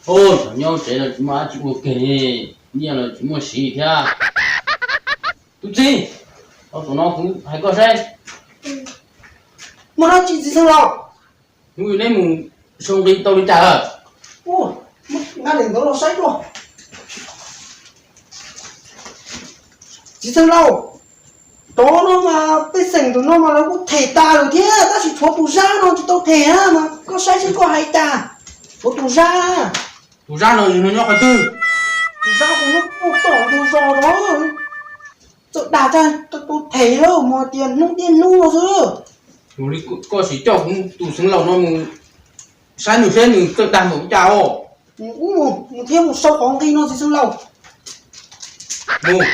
Ub, nyob tsev los tsis muaj dab tsi ua kiag li, nyiaj los tsis muaj siv thiab. Tub txib, tau zaum no kuv hais koj saib. Muaj dab tsi txiv xeev laus? Hnub neb mus sau nqi tau li cas lawm? Ub, nqa daim ntawv los saib dua. Txiv xeev laus, cov no mas pej xeem tus no mas lawv kuj them tas lawm thiab, tab sis tshuav tus Zab no tsis tau them na, mas koj saib seb koj hais cas. Tshuav tus Zab. Tus Zab no yog no nyob qhov twg? Tus Zab tus no nyob puag tom ntug zos no. Txawm dag tau them lawm mas tias hnub thiab hnub no xwb. Ua li koj sim coj kuv tus xeev laus no mus saib nws seb nws txawj dag npaum li cas os. Mus thiab mus sau qhov nqi no txiv xeev laus. Mus.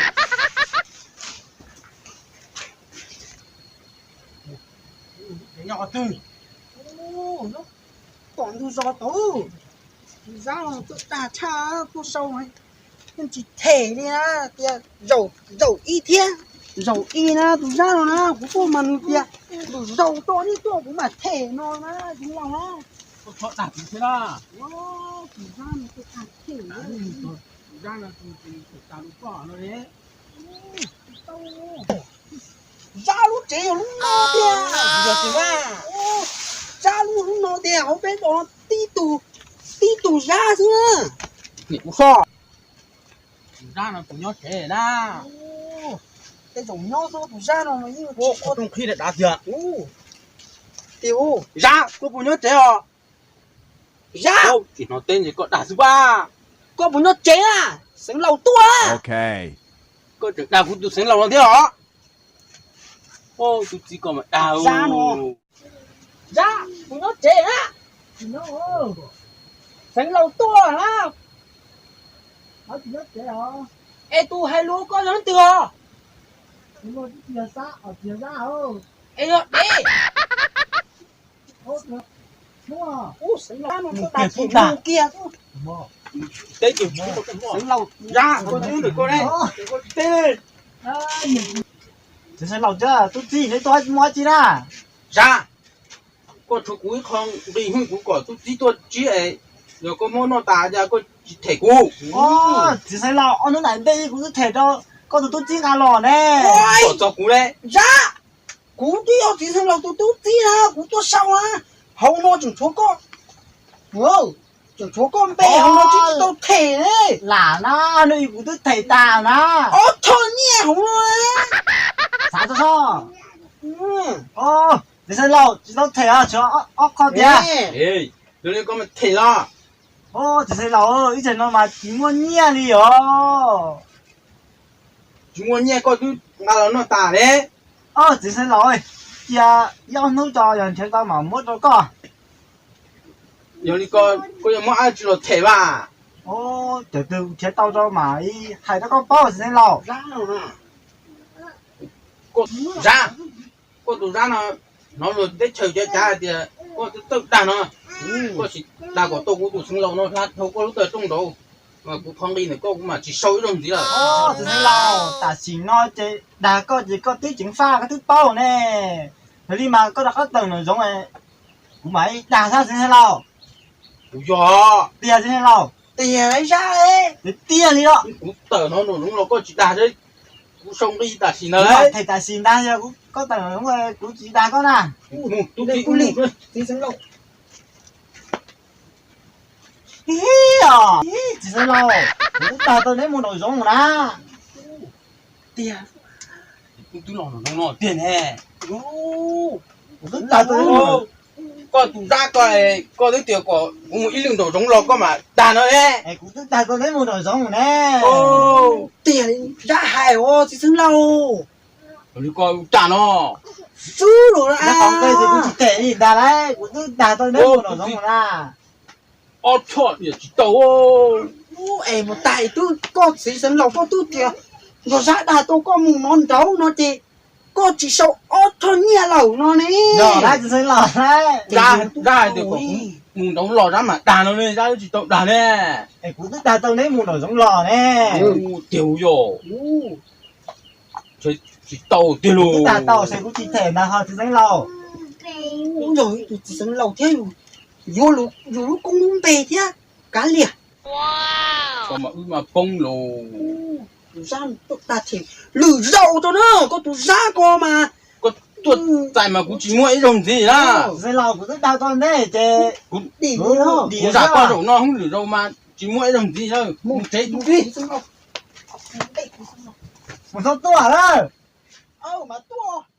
Nyob qhov twg? Tom ntug zos tod. Tus Zab no txawj dag tshaj, tuaj sau yeej tsis them li na, tias zaum ib thiab, zaum ib na tus Zab no na, kuv tuaj mas nws tias zaum zaum tuaj, nej tuaj kuv mam them no na, txiv laus na. Koj txhob dag kuv thiab na. Tus Zab no txawj dag them. Tus Zab no tus them tas lus koj no li. Zab lub tsev yog lub no tiag. Yog tiag na. Zab lub, lub no tiag, hauv peb no tib tug, tib tug Zab xwb na. Nim kuv soj. Tus Zab no tus nyob tsev na. Tej zaum nyob xwb tus Zab no mas yeej ua qhov rooj qhib dav tiag. Tiag, Zab, koj puas nyob tsev os? Zab, tsis hnov teb ntshe koj dag xwb pab. Koj puas nyob tsev na? Xeev laus tuaj. Koj tseem dag kuv tus xeev laus no thiab os? Tus txiv ko mas dag. Zab, puas nyob tsev na? Xeev laus tuaj na. Es tus hais lus koj yog leej twg os? Es yog dev. Ub, xeev laus, mus kiag, mus kiag. Teb, xeev laus, Zab, koj twb ntawm koj ne, koj tsis teb. Txiv xeev laus, tub txib neb tuaj muaj dab tsi na? Zab, koj tshuav kuv ib qho nqi hwj kuv kom tub txib tuaj tsib es, yog koj muab noj tas cas koj tsis them kuv? Txiv xeev laus, ob hnub nram ntej kuv twb them rau koj tus tub txib nqa los ne. Kom txog kuv le. Zab, kuv twb yog txiv xeev laus tus tub txib na, kuv tuaj sau na, hauv no tseem tshuav koj, tseem tshuav koj npe hauv no tsis tau them ne. Lam na, hnub ib kuv twb them tas na. Ob choj nyiaj hauv no. Xav tau soj. Txiv xeev laus, tsis tau them os, tshuav ob qho tiag. Yog li koj mas them los. Txiv xeev laus, ib tsam no mas tsis muaj nyiaj li os. Tsis muaj nyiaj koj twb nqa los noj tas le. Txiv xeev laus, cia ib ob hnub tso, yog nrhiav tau mam muab rau koj. Yog li koj yuav muab dab tsi los them vas? Cov twg nrhiav tau rau mam hais rau koj paub txiv xeev laus. Zab, koj tus Zab no, hnov luag teb chaws cav cav hais tias koj txawj dag no, koj sim dag kom tau kuv tus xeev laus no hla dhau koj lub taw rooj nraud, mas kuv qhov nqi ntawm koj kuv mam tsis sau ib zaug ntxiv lawm. Txiv xeev laus, tam sim no ces dag koj ces koj twb ceev faj koj twb paub ne. Yog li mas koj rov qab tawm nraum zoov, kuv mam li dag xwb txiv xeev laus. Kuv yog. Tiag txiv xeev laus? Tiag Zab. Tiag tiag li os. Kuv tawm no nraum zoov los koj tsis dag, kuv sau nqi tam sim ntag. Them tam sim ntag, yog koj tawm nraum zoov kuv tsis dag koj na. Mus, tub txib, mus. Txiv xeev laus, kuv twb dag tau neb mus nraum zoov na. Tiag, kuv twb los nraum zoov no tiag ne. Kuv twb dag tau neb mus. Koj tus Zab ko, koj twb tias kom kuv mus ib lwm nraum zoov los koj mam dag no ne. Kuv twb dag tau neb mus nraum zoov ne. Tiag li Zab hais os txiv xeev laus. Li koj ua cas no? Xub lus na. Neb qhov nqe ces kuv tsis them li ntag lauj, kuv twb dag tau neb mus nraum zoov na. Ob choj niam tsis tau. Es mus tag twb koj txiv xeev laus koj twb tias nrog Zab dag tau koj mus no nraud no ces koj tsis sau ob choj nyiaj lawm no ne. Yog lawm txiv xeev laus. Zab hais tias kom kuv mus nraud los Zab mam dag no ne, Zab twb tsis tau dag ne. Es kuv twb dag tau neb mus nraum zoov los ne. Tiag yog. Tsis tau tiag los. Twb dag tau ces kuv tsis them ntag ho txiv xeev laus. Yog ib tug txiv xeev laus thiab, yuav yus lub koob lub npe thiab kav liam. Koj mas wb mas poob los. Tus Zab tuaj tag ces lwm zaus rau na, koj tus Zab ko mas. Koj tuaj txais mas kuv tsis muaj ib zaug ntxiv na. Kuv zam koj zaum no hub, lwm zaus mas tsis muaj ib zaug ntxiv na. Mus tsev tus tib. Mus txhob tuaj lawm. Mas tuaj.